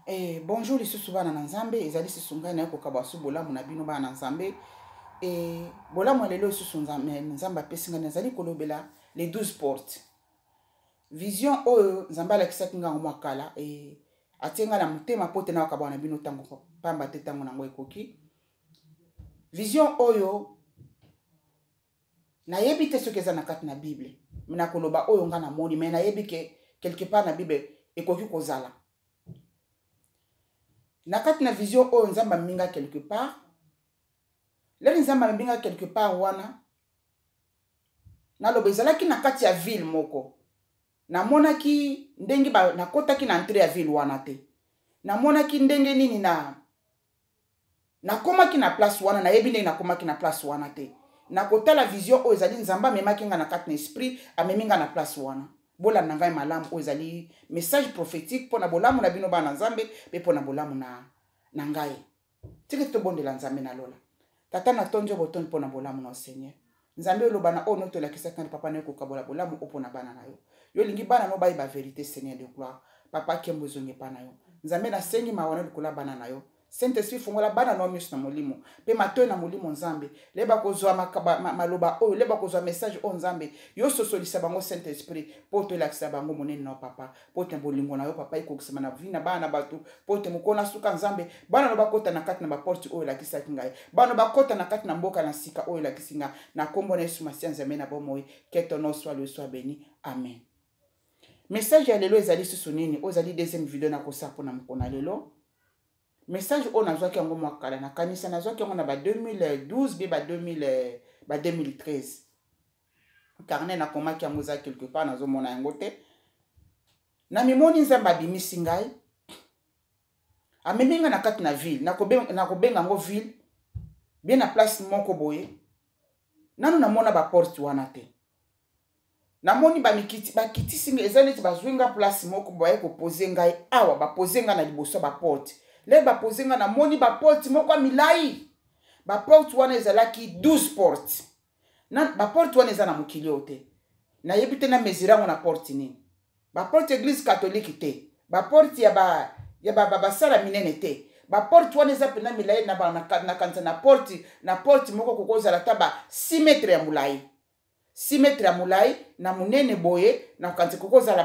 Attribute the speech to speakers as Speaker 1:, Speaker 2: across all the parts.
Speaker 1: Eh, bonjour lisusu bana na Nzambe, ezali lisusu ngai naye kokaba su bolamu na bino bana na Nzambe. Eh, bolamu ya lelo lisusu Nzambe, Nzambe apesi ngai nazali kolobela les 12 portes. Vision oyo Nzambe alakisaki ngai yango mwa kala, eh, atie ngai na motema mpo te nakokabwana na bino ntango pamba te ntango nango ekoki. Vision oyo nayebi te soki eza na kati na Bible, me nakoloba oyo ngai namoni, me nayebi ke quelque part na Bible ekoki kozala. Na kati na vision oyo Nzambe amemi nga quelque part, leli Nzambe amemi nga quelque part wana, naloba ezalaki na kati ya ville moko. Namonaki ndenge ba, nakotaki na entrée ya ville wana te. Namonaki ndenge nini na nakomaki na place wana, nayebi ndenge nakomaki na place wana te. Nakotala vision oyo ezali Nzambe amemaki nga na kati na esprit, amemi nga na place wana. Bolanda ngai malamu, oyo ezali message prophétique mpo na bolamu na bino bana Nzambe mpe mpo na bolamu na, na ngai. Tika tobondela Nzambe na lola. Tata, natondi yo botondi mpo na bolamu na Seigneur. Nzambe, oloba na oyo notolakisaki ngai papa na yo kokabola bolamu oyo mpo na bana na yo. Yo olingi bana no bayeba verité, Seigneur de gloire. Papa, nkembo ezongi epai na yo. Nzambe, nasengi mawa na likolo ya bana na yo. Saint-Esprit, fungola bana na yo miso na molimo mpe matoi na molimo. Nzambe, leba kozwa maloba oyo, leba kozwa message oyo. Nzambe, yo sosolisa bango, Saint-Esprit, mpo tolakisa bango monene na yo papa, mpo te bolingo na yo papa ekokisama na vie na bana na bato, mpo te mokolo na suka, Nzambe, bana no bakota na kati na baporte oyo elakisaki ngai, bana bakota na kati na mboka na sika oyo elakisi ngai, na nkombo na Yesu Masiya, Nzambe na bomoi. Que ton nom soit le soit béni, amen. Message ya lelo ezali susu nini? Oyo ezali deuxième video nakosala mpona mokolo na lelo. Message oyo nazwaki yango mwa kala, nakanisa nazwaki yango na ba 2012 be ba 2000, ba 2013. Carnet nakomaki yango eza quelque part, nazomona yango te. Namimoni Nzambe abimisi ngai, amemi ngai na kati na ville, nakobenga yango ville bien, na place moko boye. Nanu namona baporte wana te. Namoni bamikiti, bakitisi ngai, eza neti bazwi nga place moko, baye kopose ngai awa, bapose ngai na liboso ya baporte. Lere bapose ngai, namoni baporte moko ya milai. Baporte wana ezalaki 12 porte. Na baporte wana eza na mokili oyo te, nayebi te na mesure yango na porte nini. Baporte église catholique te, baporte ya ba ya ba basala minene te. Baporte wana eza mpena milai, nakanisa na porte moko kokozala ata ba 6 mètre ya molai, 6 mètre ya molai na monene boye. Nakanisi kokozala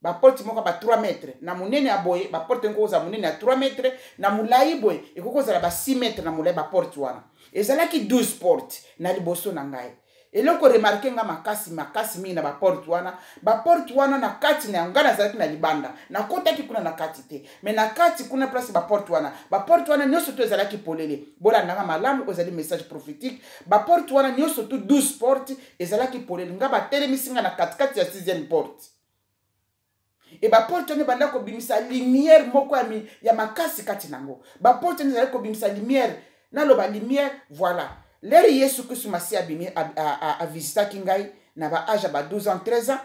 Speaker 1: baporte moko ba 3 mètre na monene ya boye. Baporte ekoki kozala monene ya 3 mètre na molai boye, ekoki kozala ba 6 mètre na molai. Baporte wana ezalaki 12 porte na liboso na ngai. Eloko remarquer nga makasi makasi mingi na baporte wana, baporte wana na kati na yango, ngai nazalaki na libanda, nakotaki kuna na kati te, mais na kati kuna place baporte wana, baporte wana nyonso to ezalaki polele. Bolandanga malamu, oyo ezali message prophétique. Baporte wana nyonso tu 12 porte ezalaki polele. Nga batelemisi nga na katikati ya 6e porte e baporte wana ebanda kobimisa lumière moko ya makasi kati nango. Baporte wana ezalaki kobimisa lumière, naloba lumière, voilà. Lere Yesu Kristu Masiya abimi, avisitaki ngai na baage ya ba 12 ans, 13 ans,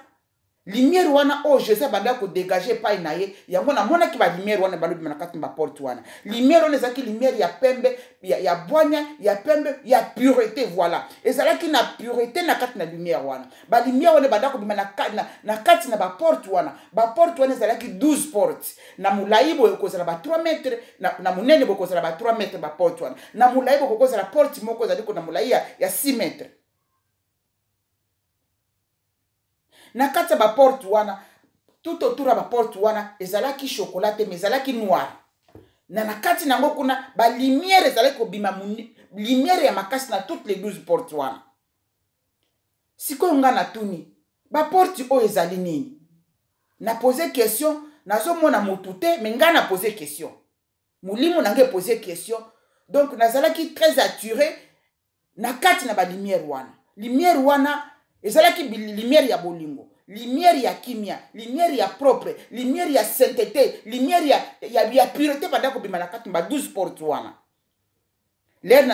Speaker 1: lumière wana oyo Jésus abandaki kodégage epai na ye, yango namonaki balumière wana balobima na kati na baporte wana. Lumière wana ezalaki lumière ya pembe, ya bwanya, ya pembe, ya pureté, voilà. Ezalaki na pureté na kati na lumière wana. Balumière wana ebanda kobima na kati na baporte wana. Baporte wana ezalaki 12 porte. Na molai boye ekozala ba 3 mètre, na monene boye ekozala ba 3 mètre. Baporte wana na molai boye kokozala porte moko ezali na molai ya 6 mètre. Na kati ya baporte wana, tout autour ya baporte wana, ezalaki chocolat te, mais ezalaki noir. Na kati na yango kuna balumière ezalaki kobima, lumière ya makasi na toutes les 12 porte wana. Sikoyo nga natuni, baporte oyo ezali nini? Na pose question, nazomona motu te, mais ngai na pose question, molimo na ngai epose question. Donc nazalaki très attiré na kati na balumière wana. Lumière wana ezalaki lumière ya bolingo, lumière ya kimia, lumière ya propre, lumière ya sainteté, lumière ya pureté banda kobima na kati na ba 12 porte wana. Lere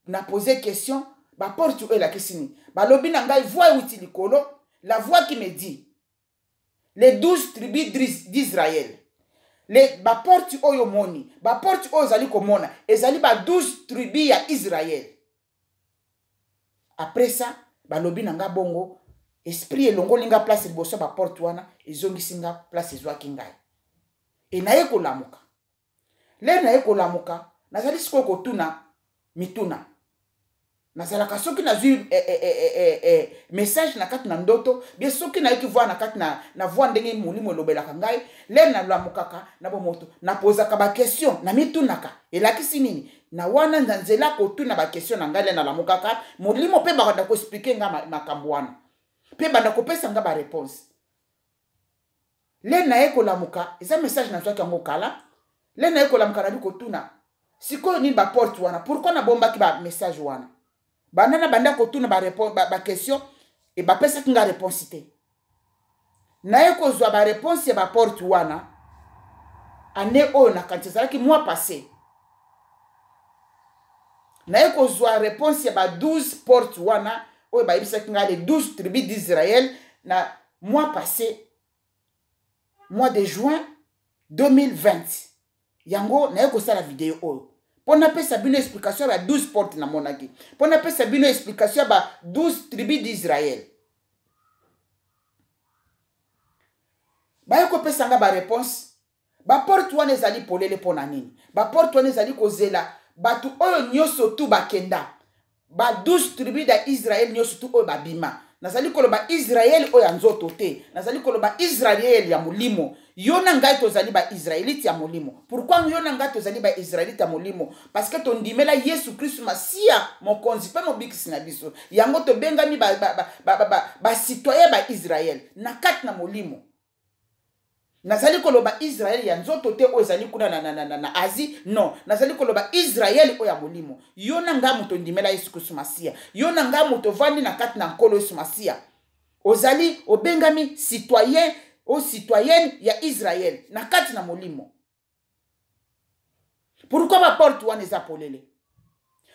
Speaker 1: na pose question, baporte oyo elakisi nini? Balobi na ngai, voix euti likolo, la voix qui me dit: les 12 tribus d'Israël. Les baporte oyo omoni, baporte oyo ozali komona, ezali ba 12 tribus ya Israël. Après ça, balobi na nga bongo, esprit elongoli nga place liboso ya baporte wana, ezongisi nga place ezwaki ngai. E naye kolamuka, lere naye kolamuka, nazali sikoyo kotuna mituna. Nazalaka soki nazwi message na kati na ndoto, bien soki nayoki voix na kati na voix, ndenge molimo elobelaka ngai, lere nalamukaka na bomoto, napozaka baquestion, namitunaka elakisi nini. Na wana na nzela kotuna baquestion na ngai, lere nalamukaka, molimo mpe bakanda koexpliquer ngai makambo wana mpe banda kopesa ngai baréponse. Le naye kolamuka, eza message nazwaki yango kala. Le naye kolamuka, nabi kotuna sikoyo nini baporte wana, pourquoi nabombaki bamessage wana. Banda na banda kotuna baquestion ba e bapesaki nga réponse te. Naye kozwa baréponse ya baporte wana année oyo, nakanisi ezalaki mois passé. Naye kozwa réponse ya ba 12 porte wana oyo bayebisaki ngai, les 12 tribus d'Israël, na mois passé, mois de juin 2020. Yango naye kosala video oyo mpo napesa bino explication ya ba 12 porte namonaki, mpo napesa bino explication ya ba 12 tribus d'Israël. Baye kopesa nga baréponse. Baporte wana ezali polele mpo na nini? Baporte wana ezali kozela bato oyo nyonso tu bakenda, ba 12 tribus ya Israel nyonso tu oyo babima. Nazali koloba Israele oyo ya nzoto te, nazali koloba Israele ya molimo. Yo na ngai tozali baisraélite ya molimo. Pourquoi yo na ngai tozali baisraélite ya molimo? Parce que tondimela Yesu Kristu Masiya, mokonzi mpe mobikisi na biso. Yango tobengami bacitoyen ba baisraele na kati na molimo. Nazali koloba Israele ya nzoto te oyo ezali kuna na Asie. Non, nazali koloba Israele oyo ya molimo. Yo na ngai moto ondimela Yesu Kristu Masiya, yo na ngai moto ovandi na kati na Nkolo Yesu Masiya, ozali obengami citoyen o citoyenne ya Israele na kati na molimo. Pourquoi baporte wana eza polele?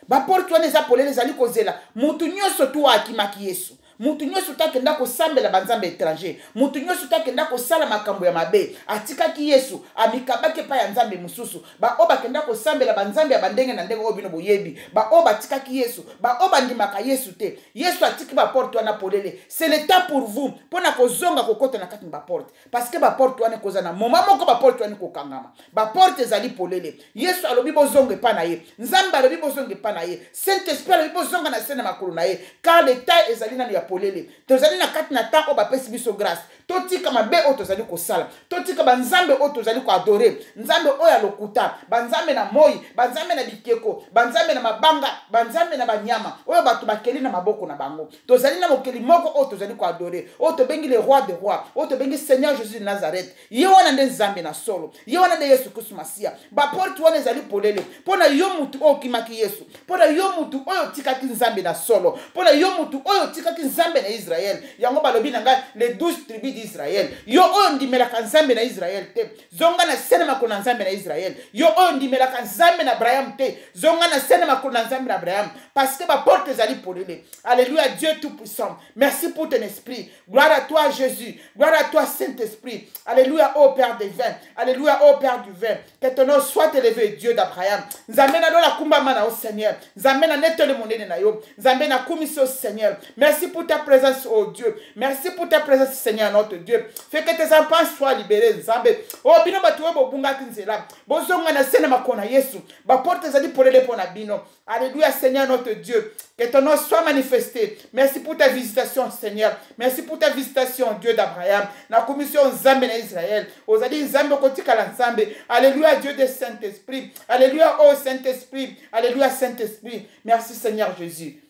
Speaker 1: Baporte wana eza polele, ezali kozela motu nyonso tu akimaki Yesu, motu nyonso to akenda kosambela banzambe étranger, motu nyonso to akenda kosala makambo ya mabe, atikaki Yesu, amikabaki epai ya nzambe mosusu. Baoyo bakenda kosambela banzambe ya bandenge na ndenge oyo bino boyebi, baoyo batikaki Yesu, baoyo bandimaka Yesu te, Yesu atiki baporte wana polele. C'est le temps pour vous mpo na kozonga, kokota na kati na baporte, parce que baporte wana ekozala na moment moko, baporte wana ekokangama. Baporte ezali polele. Yesu alobi bozonga epai na ye, Nzambe alobi bozonga epai na ye, Saint Esprit alobi bozonga na se na makolo na ye, car l'état ezali nano ya polele. Tozali na kati na temps oyo bapesi biso grâce. Totika mabe oyo tozali kosala, totika banzambe oyo tozali koadorer, nzambe oyo ya lokuta, banzambe na moi, banzambe na bikeko, banzambe na mabanga, banzambe na banyama oyo bato bakeli na maboko na bango. Tozali na mokeli moko oyo tozali koadorer, oyo tobengi le roi de roi, oyo tobengi Seigneur Jésus de Nazareth. Ye wana nde Nzambe na solo, ye wana nde Yesu Kristu Masiya. Baporte wana ezali polele mpo na yo mutu oyo okimaki Yesu, mpo na yo mutu oyo otikaki Nzambe na solo, mpo na yo mutu oyo otikaki Nzambe na Israele. Yango balobi na ngai les 12 tribus d'Israël. Yo oyo ndimelaka Nzambe na Israele te, zonga na se na makolo na Nzambe na Israele. Yo oyo ndimelaka Nzambe na Abraham te, zonga na se na makolo na Nzambe na Abraham, parce que baporte ezali polele. Alléluia, Dieu tout puissant, merci pour ton esprit. Gloire à toi, Jésus. Gloire à toi, Saint-Esprit. Alléluia, ô Père des vins. Alléluia, ô Père du vin. Que ton nom soit élevé, Dieu d'Abraham. Nzambe na lola, kumbama na, ô Seigneur. Nzambe na netole monene na yo. Nzambe na kumisi, ô Seigneur. Merci pour ta présence, ô Dieu. Merci pour ta présence, Seigneur notre Dieu. Fais que tes enfants soient libérés, Nzambe. Oh, bino bato oyo bobungaki nzela, bozonga na se na makolo na Yesu. Baporte ezali polele mpo na bino. Alléluia, Seigneur notre Dieu. Que ton nom soit manifesté. Merci pour ta visitation, Seigneur. Merci pour ta visitation, Dieu d'Abraham. Nakumisi Nzambe na Israël. Ozali Nzambe, kotikala Nzambe. Alléluia, Dieu de Saint-Esprit. Alléluia, oh Saint-Esprit. Alléluia, Saint-Esprit. Merci, Seigneur Jésus.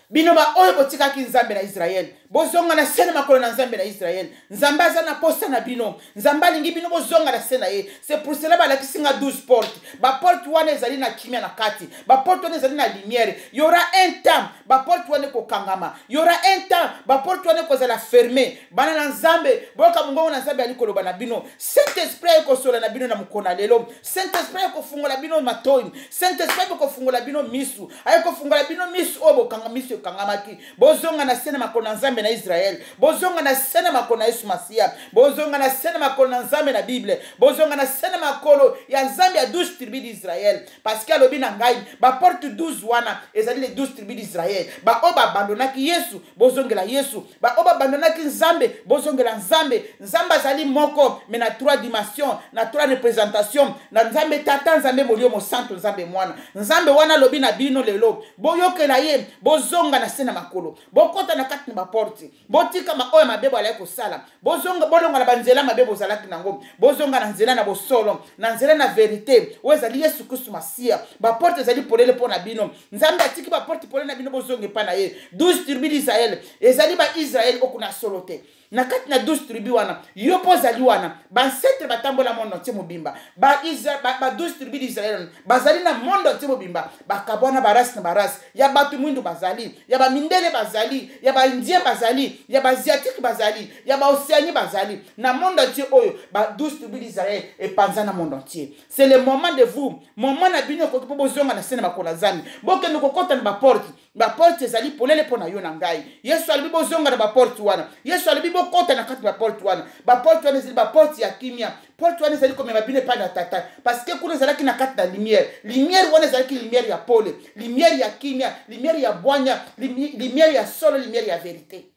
Speaker 1: Bino baoyo botikaki Nzambe na Israele, bozonga na se na makolo na Nzambe na Israele. Nzambe aza na posa na bino. Nzambe alingi bino bozonga na se na ye. C'est pour cela balakisi nga 12 porte. Baporte wana ezali na kimia na kati, baporte wana ezali na lumière. Y aura un temps baporte wana ekokangama, y aura un temps baporte wana ekozala fermé. Bana na Nzambe, boyoka mongongo na Nzambe ali koloba na bino. Saint Esprit ekosola na bino na mokolo na lelo. Saint Esprit ekofungola bino matoi, Saint Esprit ekofungola bino misu, aye kofungola bino misu oyo bokanga misu ekangamaki. Bozonga na se na makolo na Nzambe. na Israël. Bozonga na se na makolo na Yesu Masiya. Bozonga na se na makolo na Nzambe na Bible. Bozonga na se na makolo ya Nzambe ya 12 tribus d'Israël. Parce que alobi na ngai, ba porte 12 wana ezali les 12 tribus d'Israël. Ba oyo babandonaki Yesu, bozongela Yesu. Ba oyo babandonaki Nzambe, bozongela Nzambe. Nzambe azali moko, mais na trois dimensions, na trois représentations, na Nzambe Tata, Nzambe Molimo Mosantu, Nzambe Mwana. Nzambe wana alobi na bino lelo, boyokela ye, bozonga na se na makolo, bokota na kati na baporte, botika ma oyo mabe boalaki kosala, bozonga, bolonga na banzela mabe bozalaki nango, bozonga na nzela na bosolo, na nzela na verite oyo ezali Yesu Kristu Masiya. Baporte ezali polele mpo na bino. Nzambe atiki baporte polele na bino, bozonga epai na ye. 12 tribus d'Israël ezali ba Israël okuna solo te. Na kati na 12 tribus wana, yo mpo ozali wana, bancetre batambola monde entier mobimba. Ba Isra-, ba, ba 12 tribus d'Israël bazali na monde entier mobimba, bakabwana ba race na ba race. Ya bato mwindu bazali, ya ba mindele bazali, ya ba indien bazali, ya ba asiatique bazali, ya ba océanie bazali. Na monde entier oyo, ba 12 tribus d'Israël epanza na monde entier. C'est le moment de vous, moment na bino ekoki mpo bozonga na se na makolo ya Nzambe. Bokende kokota na ba porte. Ba porte ezali polele mpo na yo na ngai. Yesu alobi bozonga na ba porte wana. Yesu alobi bokota na kati ba porte wana. Ba porte wana ezali ba porte ya kimia. Porte wana ezali komema bino epai na Tata. Parce que kuna ezalaki na kati na lumière. Lumière wana ezalaki lumière ya pole, lumière ya kimia, lumière ya bwanya, lumière ya solo, lumière ya vérité.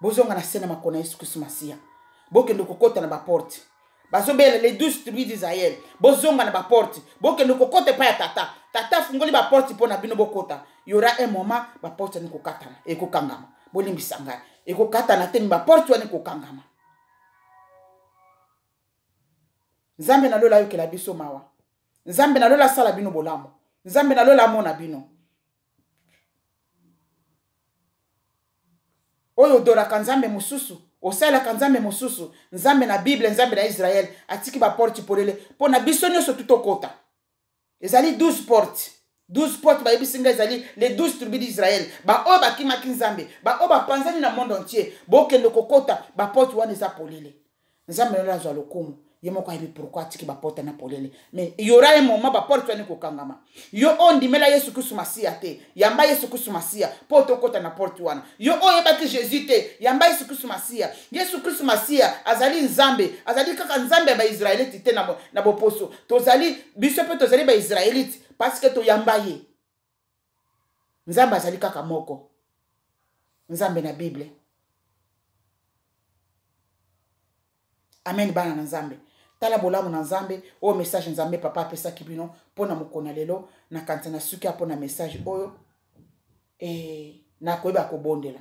Speaker 1: Bozonga na se na makolo na Yesu Kristu Masiya. Bokende kokota na ba porte. Bazobela les 12 tribus d'Israël. Bozonga na ba porte. Bokende kokota epai ya Tata. Tata afungoli ba porte mpo na bino bokota. Il y aura un moment ba porte wana ekokatana, ekokangama. Bolimbisa ngai. Ekokatana te, mais ba porte wana ekokangama. Nzambe na lola ayokela biso mawa. Nzambe na lola asala bino bolamu. Nzambe na lola amona bino. Oyo odoraka Nzambe mosusu, osalelaka Nzambe mosusu, Nzambe na Bible, Nzambe na Israël, atiki ba porte polele mpo na biso nyonso tu tokota. Ezali 12 portes. 12 portes bayebisi ngai ezali les 12 tribus d'Israël. Ba oyo bakimaki Nzambe, ba oyo bapanzani na monde entier, bokende kokota, ba porte wana eza polele. Nzambe na azwa lokumu. Ye moko ayebi pourquoi atiki ba porte na polele. Mais il y aura un moment ba porte wana ekokangama. Yo oyo ndimela Yesu Kristu Masiya te, yamba Yesu Kristu Masiya po tokota na porte wana. Yo oyo oyebaki Jésus te, yamba Yesu Kristu Masiya. Yesu Kristu Masiya azali Nzambe, azali kaka Nzambe ya ba Israélite te na boposo. Tozali biso pe tozali ba Israélite parce que toyamba ye. Nzambe azali kaka moko. Nzambe na Bible. Amen bana na Nzambe. Tala bolamu na Nzambe, oyo message Nzambe papa apesaki bino mpo na mokolo na lelo. Nakanisa na suki ya mpo na message oyo. Nakoyeba kobondela.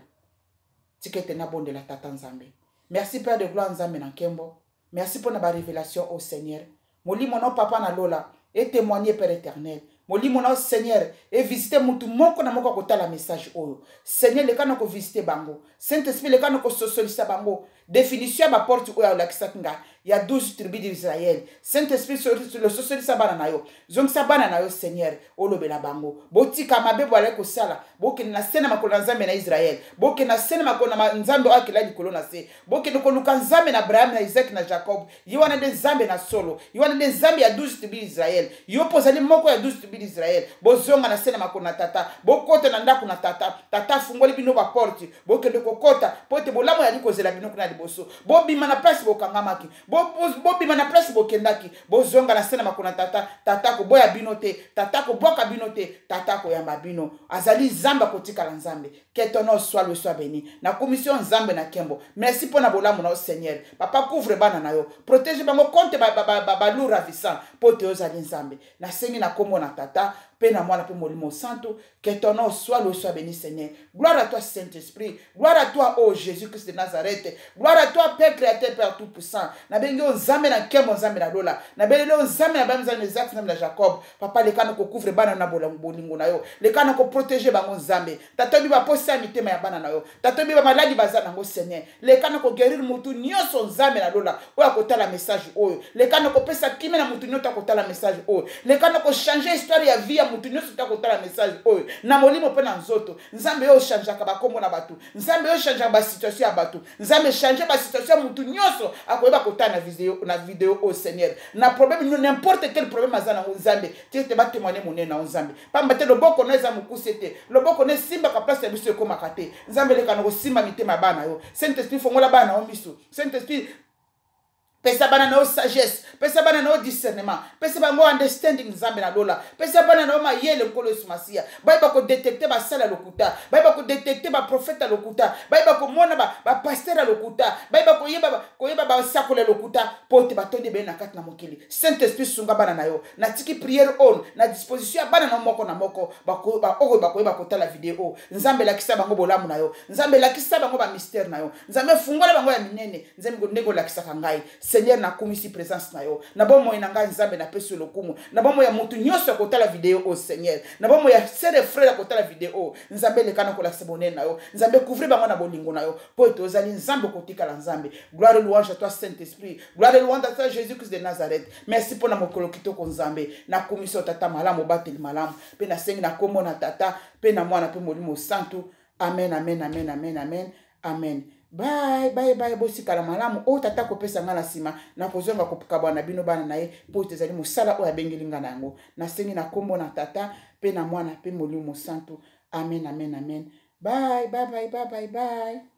Speaker 1: Tika ete nabondela Tata Nzambe. Merci Père de gloire Nzambe na nkembo. Merci mpo na ba révélation au Seigneur. Molimo na papa na lola et témoigner Père éternel. Molimo na Seigneur et visiter mutu moko na moko kotala message oyo. Seigneur leka na ko visiter bango. Saint-Esprit leka na ko sosolisa bango. Définition ya ba porte oyo alakisaki nga ya 12 tribus d'Israël. Saint-Esprit le sosolisa bana na yo. Zongisa bana na yo Seigneur, olobela bango. Botika mabe boale kosala. Bokende na se na makolo na Nzambe na Israël. Bokende na se na makolo na Nzambe oyo akela likolo na se. Bokende koluka Nzambe na Abraham na Isaac na Jacob. Ye wana nde Nzambe na solo. Ye wana nde Nzambe ya 12 tribus d'Israël. Yo mpo ozali moko ya 12 tribus d'Israël. Bozonga na se na makolo na tata. Bokota na ndako na tata. Tata afungoli bino ba porte. Bokende kokota po ete bolamu yali kozela bino kuna liboso. Bobima na place bokangamaki. Bobima na place bokendaki. Bozonga na se na makolo na tata. Tata koboya bino te. Tata kobwaka bino te. Tata koyamba bino. Azali Nzambe akotikala Nzambe. Que ton nom soit loué, soit béni. Na commission Nzambe na kembo. Merci pour na bolamu na Seigneur. Papa couvre bana na yo. Protège bango contre ba ba ba ba, ba lourd ravissant. Po te ozali Nzambe. Na sengi na kombo na tata, pe na mwana pe molimo santo. Que ton nom soit loué, soit béni Seigneur. Gloire à toi Saint-Esprit. Gloire à toi ô Jésus-Christ de Nazareth. Gloire à toi Père créateur, Père tout-puissant. Na bengi o Nzambe na kembo Nzambe na lola. Na belelo Nzambe na bamza na Isaac na Jacob. Papa leka na ko couvre bana na bolingo na yo. Leka na ko protéger bango Nzambe. Tata bi ba posa baposa ya mitema ya bana na yo. Tata, oyebi bamaladi baza nango. Seigneur, leka na koguérir motu nyonso, Nzambe na lola, oyo akotala message oyo. Leka na kopesa kimia na motu nyonso akotala message oyo. Leka na kochanger histoire ya vie ya motu nyonso to akotala message oyo, na molimo mpe na nzoto. Nzambe, oyo ochangeaka bakombo na bato, Nzambe, oyo ochangeaka basituation ya bato, Nzambe, change basituation ya motu nyonso akoyeba kotala na video oyo. Seigneur, na problème, n'importe quel problème aza nango, Nzambe, tika ete batémoigne monene na yo, Nzambe, pamba te loboko no eza mokuse te, loboko no esimbaka place ya biso ekomaka te. Nzambe, eleka na kosimba mitema ya bana yo. Saint Esprit, fongola bana yo miso. Saint Esprit, pesa bana na yo sagesse, pesa bana na yo discernement, pesa bango understanding. Nzambe na lola, pesa bana na yo mayele. Nkolo Yesu Masiya, bayeba kodétecter basala ya lokuta, bayeba kodétecter baprofete ya lokuta, bayeba komona bapasteur ya lokuta, bayeba koyeba basakoli ya lokuta, mpo te batondi ebele na kati na mokili. Saint Esprit, sunga bana na yo. Natiki prière oyo na disposition ya bana na moko na moko oyo bakoyeba kotala video. Nzambe, elakisa bango bolamu na yo. Nzambe, elakisa bango bamystère na yo. Nzambe, fungola bango ya minene. Nzambe, ndenge olakisaka ngai, Seigneur, nakumisi présence na yo na bomoi na ngai. Nzambe, napesi yo lokumu na bomoi ya motu nyonso ya kotala video oyo. Seigneur, na bomoi ya sœur, frère ya kotala video oyo, Nzambe, eleka na kolakisa bonene na yo. Nzambe, couvre bango na bolingo na yo, mpo ete ozali Nzambe, okotikala Nzambe. Gloire et louange à toi, Saint Esprit. Gloire et louange à toi, Jésus Christ de Nazareth. Merci mpona mokolo kitoko. Nzambe, nakumisi yo, Tata malamu, obateli malamu. Mpe nasengi na kombo na Tata mpe na Mwana mpe Molimo Santu. Amen, amen, amen, amen, amen, amen. Bye bye bye, bosikala malamu. Oyo Tata kopesa ngai na nsima, nakozonga kokabwa na bino bana na ye, mpo ete ezali mosala oyo abengeli ngai na yango. Nasengi na nkombo na Tata mpe na Mwana mpe Molimo Santu. Amen, amen, amen. Bye bye bye bye bye bye.